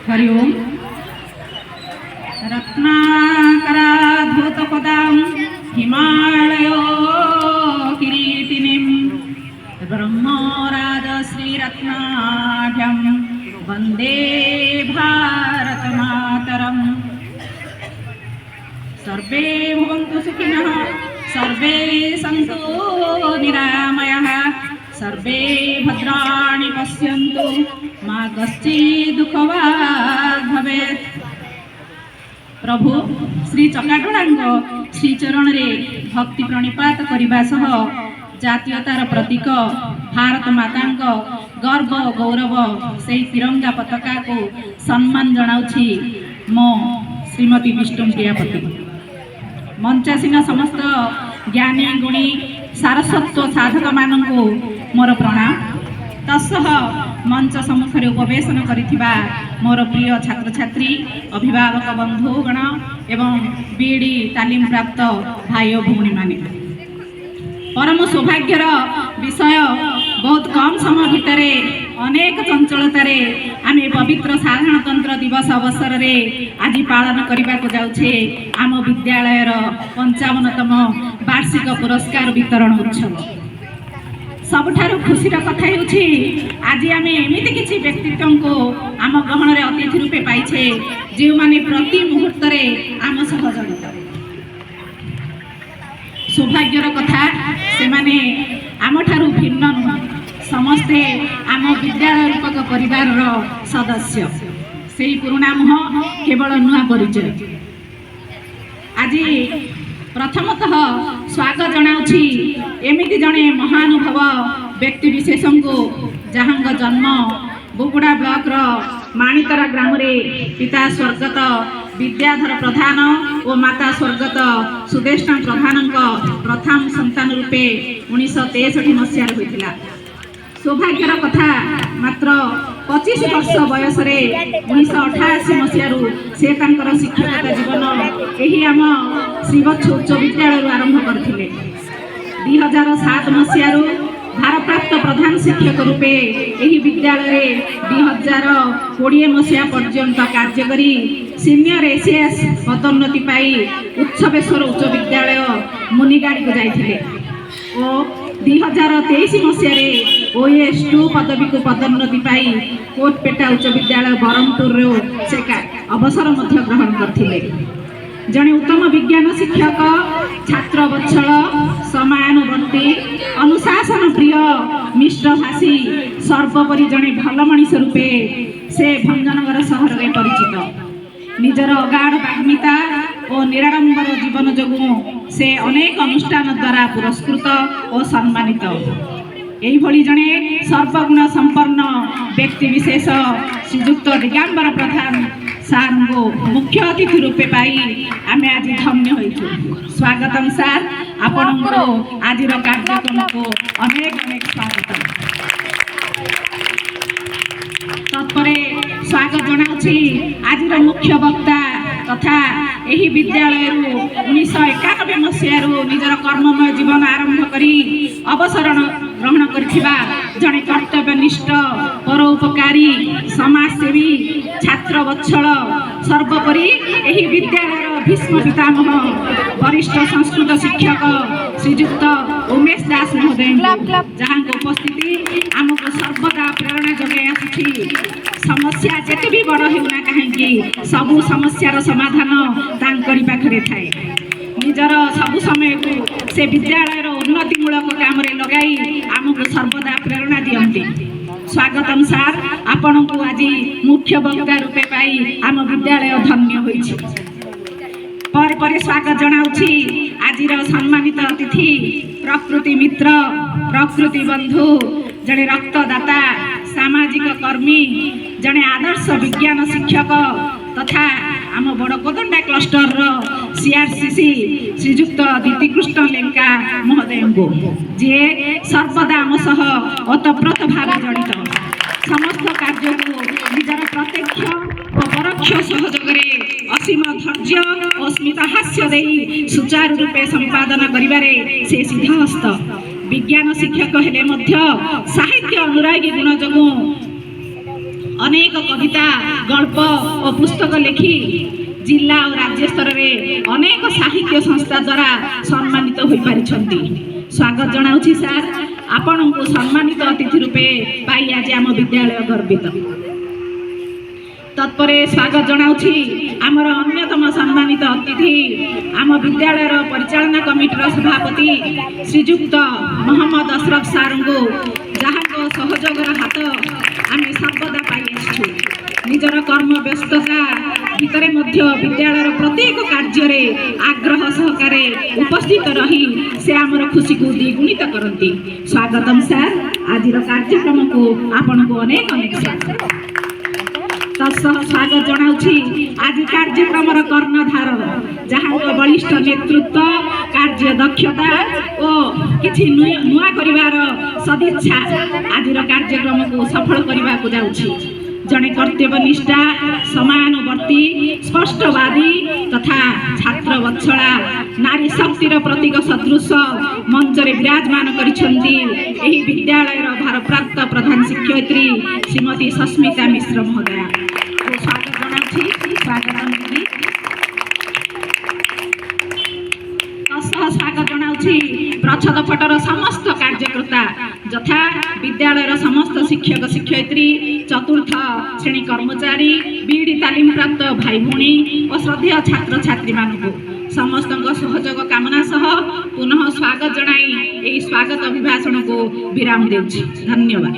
ହରି ଓମ୍। ରତ୍ନାକରାଧୌତପଦାं ହିମାଳୟ କିରୀଟିନୀं ବ୍ରହ୍ମରାଜଶ୍ରୀରତ୍ନାଢ୍ୟं ବନ୍ଦେ ଭାରତମାତରम्। ସର୍ବେ ଭବନ୍ତୁ ସୁଖିନଃ, ସର୍ବେ ସନ୍ତୁ ନିରାମୟାः, ସର୍ବେ ଭଦ୍ରାଣି ପଶ୍ୟନ୍ତୁ, ମା କଶ୍ଚିଦ୍ ଦୁଃଖଭାଗ୍ ଭବେତ୍। ପ୍ରଭୁ ଶ୍ରୀ ଚକାଡୋଳାଙ୍କ ଶ୍ରୀଚରଣରେ ଭକ୍ତି ପ୍ରଣିପାତ କରିବା ସହ ଜାତୀୟତାର ପ୍ରତୀକ, ଭାରତ ମାତାଙ୍କ ଗର୍ବ ଓ ଗୌରବ ସେଇ ତିରଙ୍ଗା ପତାକାକୁ ସମ୍ମାନ ଜଣାଉଛି ମୁଁ ଶ୍ରୀମତୀ ବିଷ୍ଣୁପ୍ରିୟା ପତି। ମଞ୍ଚାସୀନ ସମସ୍ତ ଜ୍ଞାନୀ, ଗୁଣୀ, ସାରସ୍ୱତ ସାଧକମାନଙ୍କୁ ମୋର ପ୍ରଣାମ। ତତ୍ସହ ମଞ୍ଚ ସମ୍ମୁଖରେ ଉପବେଶନ କରିଥିବା ମୋର ପ୍ରିୟ ଛାତ୍ରଛାତ୍ରୀ, ଅଭିଭାବକ ବନ୍ଧୁଗଣ ଏବଂ ବିଇଡ଼ି ତାଲିମ ପ୍ରାପ୍ତ ଭାଇ ଓ ଭଉଣୀମାନେ, ପରମ ସୌଭାଗ୍ୟର ବିଷୟ, ବହୁତ କମ୍ ସମୟ ଭିତରେ ଅନେକ ଚଞ୍ଚଳତାରେ ଆମେ ପବିତ୍ର ସାଧାରଣତନ୍ତ୍ର ଦିବସ ଅବସରରେ ଆଜି ପାଳନ କରିବାକୁ ଯାଉଛେ ଆମ ବିଦ୍ୟାଳୟର 55ତମ ବାର୍ଷିକ ପୁରସ୍କାର ବିତରଣ ଉତ୍ସବ। ସବୁଠାରୁ ଖୁସିର କଥା ହେଉଛି, ଆଜି ଆମେ ଏମିତି କିଛି ବ୍ୟକ୍ତିତ୍ୱଙ୍କୁ ଆମ ଗହଣରେ ଅତିଥି ରୂପେ ପାଇଛେ, ଯେଉଁମାନେ ପ୍ରତି ମୁହୂର୍ତ୍ତରେ ଆମ ସହ ଜଡ଼ିତ। ସୌଭାଗ୍ୟର କଥା, ସେମାନେ ଆମଠାରୁ ଭିନ୍ନ ନୁହଁ, ସମସ୍ତେ ଆମ ବିଦ୍ୟାଳୟ ରୂପକ ପରିବାରର ସଦସ୍ୟ। ସେଇ ପୁରୁଣା ମୁହଁ, କେବଳ ନୂଆ ପରିଚୟ। ଆଜି ପ୍ରଥମତଃ ସ୍ୱାଗତ ଜଣାଉଛି ଏମିତି ଜଣେ ମହାନୁଭବ ବ୍ୟକ୍ତି ବିଶେଷଙ୍କୁ, ଯାହାଙ୍କ ଜନ୍ମ ବୁଗୁଡ଼ା ବ୍ଲକର ମାଣିତରା ଗ୍ରାମରେ ପିତା ସ୍ୱର୍ଗତ ବିଦ୍ୟାଧର ପ୍ରଧାନ ଓ ମାତା ସ୍ୱର୍ଗତ ସୁଦେଷ୍ଣା ପ୍ରଧାନଙ୍କ ପ୍ରଥମ ସନ୍ତାନ ରୂପେ 1963 ମସିହାରେ ହୋଇଥିଲା। ସୌଭାଗ୍ୟର କଥା, ମାତ୍ର 25 ବର୍ଷ ବୟସରେ 1988 ମସିହାରୁ ସେ ତାଙ୍କର ଶିକ୍ଷକତା ଜୀବନ ଏହି ଆମ ଶ୍ରୀବତ୍ସ ଉଚ୍ଚ ବିଦ୍ୟାଳୟରୁ ଆରମ୍ଭ କରିଥିଲେ। 2007 ମସିହାରୁ ଭାରପ୍ରାପ୍ତ ପ୍ରଧାନ ଶିକ୍ଷକ ରୂପେ ଏହି ବିଦ୍ୟାଳୟରେ 2020 ମସିହା ପର୍ଯ୍ୟନ୍ତ କାର୍ଯ୍ୟ କରି ସିନିୟର ଏସିଏସ୍ ପଦୋନ୍ନତି ପାଇ ଉତ୍ସବେଶ୍ୱର ଉଚ୍ଚ ବିଦ୍ୟାଳୟ, ମୁନିଗାଡ଼ିକୁ ଯାଇଥିଲେ ଓ 2023 ମସିହାରେ ଓଏସ୍ 2 ପଦବୀକୁ ପଦୋନ୍ନତି ପାଇ କୋଟପେଟା ଉଚ୍ଚ ବିଦ୍ୟାଳୟ, ବ୍ରହ୍ମପୁରରୁ ସେ ଅବସର ମଧ୍ୟ ଗ୍ରହଣ କରିଥିଲେ। ଜଣେ ଉତ୍ତମ ବିଜ୍ଞାନ ଶିକ୍ଷକ, ଛାତ୍ର ବତ୍ସଳ, ସମାନୁବର୍ତ୍ତୀ, ଅନୁଶାସନ ପ୍ରିୟ, ମିଷ୍ଟଭାଷୀ, ସର୍ବୋପରି ଜଣେ ଭଲ ମଣିଷ ରୂପେ ସେ ଭଞ୍ଜନଗର ସହରରେ ପରିଚିତ। ନିଜର ଅଗାଢ଼ ବାଗ୍ମିତା ଓ ନିରାଡ଼ମ୍ବର ଜୀବନ ଯୋଗୁଁ ସେ ଅନେକ ଅନୁଷ୍ଠାନ ଦ୍ୱାରା ପୁରସ୍କୃତ ଓ ସମ୍ମାନିତ। ଏଇଭଳି ଜଣେ ସର୍ବଗୁଣ ସମ୍ପନ୍ନ ବ୍ୟକ୍ତି ବିଶେଷ ଶ୍ରୀଯୁକ୍ତ ଦିଗାମ୍ବର ପ୍ରଧାନ ସାର୍ଙ୍କୁ ମୁଖ୍ୟ ଅତିଥି ରୂପେ ପାଇ ଆମେ ଆଜି ଧନ୍ୟ ହୋଇଛୁ। ସ୍ୱାଗତମ ସାର୍, ଆପଣଙ୍କୁ ଆଜିର କାର୍ଯ୍ୟକ୍ରମକୁ ଅନେକ ଅନେକ ସ୍ୱାଗତ। ତତ୍ପରେ ସ୍ୱାଗତ ଜଣାଉଛି ଆଜିର ମୁଖ୍ୟ ବକ୍ତା ତଥା ଏହି ବିଦ୍ୟାଳୟରୁ 1991 ମସିହାରୁ ନିଜର କର୍ମମୟ ଜୀବନ ଆରମ୍ଭ କରି ଅବସର ଗ୍ରହଣ କରିଥିବା ଜଣେ କର୍ତ୍ତବ୍ୟନିଷ୍ଠ, ପରୋପକାରୀ, ସମାଜସେବୀ, ଛାତ୍ର ବତ୍ସଳ, ସର୍ବୋପରି ଏହି ବିଦ୍ୟାଳୟର ଭୀଷ୍ମ ପିତାମହ, ବରିଷ୍ଠ ସଂସ୍କୃତ ଶିକ୍ଷକ ଶ୍ରୀଯୁକ୍ତ ଉମେଶ ଦାସ ମହୋଦୟଙ୍କୁ, ଯାହାଙ୍କ ଉପସ୍ଥିତି ଆମକୁ ସର୍ବଦା ପ୍ରେରଣା ଯୋଗାଇ ଆସୁଛି। ସମସ୍ୟା ଯେତେ ବି ବଡ଼ ହେଉନା କାହିଁକି, ସବୁ ସମସ୍ୟାର ସମାଧାନ ତାଙ୍କରି ପାଖରେ ଥାଏ। ନିଜର ସବୁ ସମୟକୁ ସେ ବିଦ୍ୟାଳୟର ଉନ୍ନତିମୂଳକ କାମରେ ଲଗାଇ ଆମକୁ ସର୍ବଦା ପ୍ରେରଣା ଦିଅନ୍ତି। ସ୍ୱାଗତମ ସାର୍, ଆପଣଙ୍କୁ ଆଜି ମୁଖ୍ୟ ବକ୍ତା ରୂପେ ପାଇ ଆମ ବିଦ୍ୟାଳୟ ଧନ୍ୟ ହୋଇଛି। ପରେ ପରେ ସ୍ୱାଗତ ଜଣାଉଛି ଆଜିର ସମ୍ମାନିତ ଅତିଥି, ପ୍ରକୃତି ମିତ୍ର, ପ୍ରକୃତି ବନ୍ଧୁ, ଜଣେ ରକ୍ତଦାତା, ସାମାଜିକ କର୍ମୀ, ଜଣେ ଆଦର୍ଶ ବିଜ୍ଞାନ ଶିକ୍ଷକ ତଥା ଆମ ବଡ଼ କୋଦଣ୍ଡା କ୍ଲଷ୍ଟରର ସିଆରସିସି ଶ୍ରୀଯୁକ୍ତ ଦ୍ୱିତୀକୃଷ୍ଣ ଲେଙ୍କା ମହୋଦୟଙ୍କୁ, ଯିଏ ସର୍ବଦା ଆମ ସହ ଓତପ୍ରୋତ ଭାବେ ଜଡ଼ିତ। ସମସ୍ତ କାର୍ଯ୍ୟକୁ ନିଜର ପ୍ରତ୍ୟକ୍ଷ ଓ ପରୋକ୍ଷ ସହଯୋଗରେ ଅସୀମ ଧୈର୍ଯ୍ୟ ଓ ସ୍ମିତହାସ୍ୟ ଦେଇ ସୁଚାରୁ ରୂପେ ସମ୍ପାଦନ କରିବାରେ ସେ ସିଦ୍ଧହସ୍ତ। ବିଜ୍ଞାନ ଶିକ୍ଷକ ହେଲେ ମଧ୍ୟ ସାହିତ୍ୟ ଅନୁରାଗୀ ଗୁଣ ଯୋଗୁଁ ଅନେକ କବିତା, ଗଳ୍ପ ଓ ପୁସ୍ତକ ଲେଖି ଜିଲ୍ଲା ଓ ରାଜ୍ୟ ସ୍ତରରେ ଅନେକ ସାହିତ୍ୟ ସଂସ୍ଥା ଦ୍ୱାରା ସମ୍ମାନିତ ହୋଇପାରିଛନ୍ତି। ସ୍ୱାଗତ ଜଣାଉଛି ସାର୍, ଆପଣଙ୍କୁ ସମ୍ମାନିତ ଅତିଥି ରୂପେ ପାଇ ଆଜି ଆମ ବିଦ୍ୟାଳୟ ଗର୍ବିତ। ତତ୍ପରେ ସ୍ୱାଗତ ଜଣାଉଛି ଆମର ଅନ୍ୟତମ ସମ୍ମାନିତ ଅତିଥି, ଆମ ବିଦ୍ୟାଳୟର ପରିଚାଳନା କମିଟିର ସଭାପତି ଶ୍ରୀଯୁକ୍ତ ମହମ୍ମଦ ଅଶରଫ ସାର୍ଙ୍କୁ, ଯାହାଙ୍କ ସହଯୋଗର ହାତ ଆମେ ସର୍ବଦା ପାଇ ଆସିଛୁ। ନିଜର କର୍ମ ବ୍ୟସ୍ତତା ଭିତରେ ମଧ୍ୟ ବିଦ୍ୟାଳୟର ପ୍ରତ୍ୟେକ କାର୍ଯ୍ୟରେ ଆଗ୍ରହ ସହକାରେ ଉପସ୍ଥିତ ରହି ସେ ଆମର ଖୁସିକୁ ଦ୍ୱିଗୁଣିତ କରନ୍ତି। ସ୍ୱାଗତମ ସାର୍, ଆଜିର କାର୍ଯ୍ୟକ୍ରମକୁ ଆପଣଙ୍କୁ ଅନେକ ଅନେକ ସ୍ୱାଗତ। ତତ୍ସହ ସ୍ୱାଗତ ଜଣାଉଛି ଆଜି କାର୍ଯ୍ୟକ୍ରମର କର୍ଣ୍ଣଧାର, ଯାହାଙ୍କ ବଳିଷ୍ଠ ନେତୃତ୍ୱ, କାର୍ଯ୍ୟ ଦକ୍ଷତା ଓ କିଛି ନୂଆ କରିବାର ସଦିଚ୍ଛା ଆଜିର କାର୍ଯ୍ୟକ୍ରମକୁ ସଫଳ କରିବାକୁ ଯାଉଛି। ଜଣେ କର୍ତ୍ତବ୍ୟନିଷ୍ଠା, ସମାନୁବର୍ତ୍ତୀ, ସ୍ପଷ୍ଟବାଦୀ ତଥା ଛାତ୍ର ବତ୍ସଳା ନାରୀ ଶକ୍ତିର ପ୍ରତୀକ ସଦୃଶ ମଞ୍ଚରେ ବିରାଜମାନ କରିଛନ୍ତି ଏହି ବିଦ୍ୟାଳୟର ଭାରପ୍ରାପ୍ତ ପ୍ରଧାନ ଶିକ୍ଷୟିତ୍ରୀ ଶ୍ରୀମତୀ ସସ୍ମିତା ମିଶ୍ର ମହୋଦୟା। ସ୍ୱାଗତ ଜଣାଉଛି। ସ୍ୱାଗତମ ଦିଦି। ତତ୍ସହ ସ୍ୱାଗତ ଜଣାଉଛି ପ୍ରଚ୍ଛଦ ପଟର ସମସ୍ତ କାର୍ଯ୍ୟକର୍ତ୍ତା, ଯଥା ବିଦ୍ୟାଳୟର ସମସ୍ତ ଶିକ୍ଷକ ଶିକ୍ଷୟିତ୍ରୀ, ଚତୁର୍ଥ ଶ୍ରେଣୀ କର୍ମଚାରୀ, ବିଇଡି ତାଲିମପ୍ରାପ୍ତ ଭାଇ ଭଉଣୀ ଓ ଶ୍ରଦ୍ଧେୟ ଛାତ୍ରଛାତ୍ରୀମାନଙ୍କୁ। ସମସ୍ତଙ୍କ ସହଯୋଗ କାମନା ସହ ପୁନଃ ସ୍ୱାଗତ ଜଣାଇ ଏହି ସ୍ୱାଗତ ଅଭିଭାଷଣକୁ ବିରାମ ଦେଉଛି। ଧନ୍ୟବାଦ।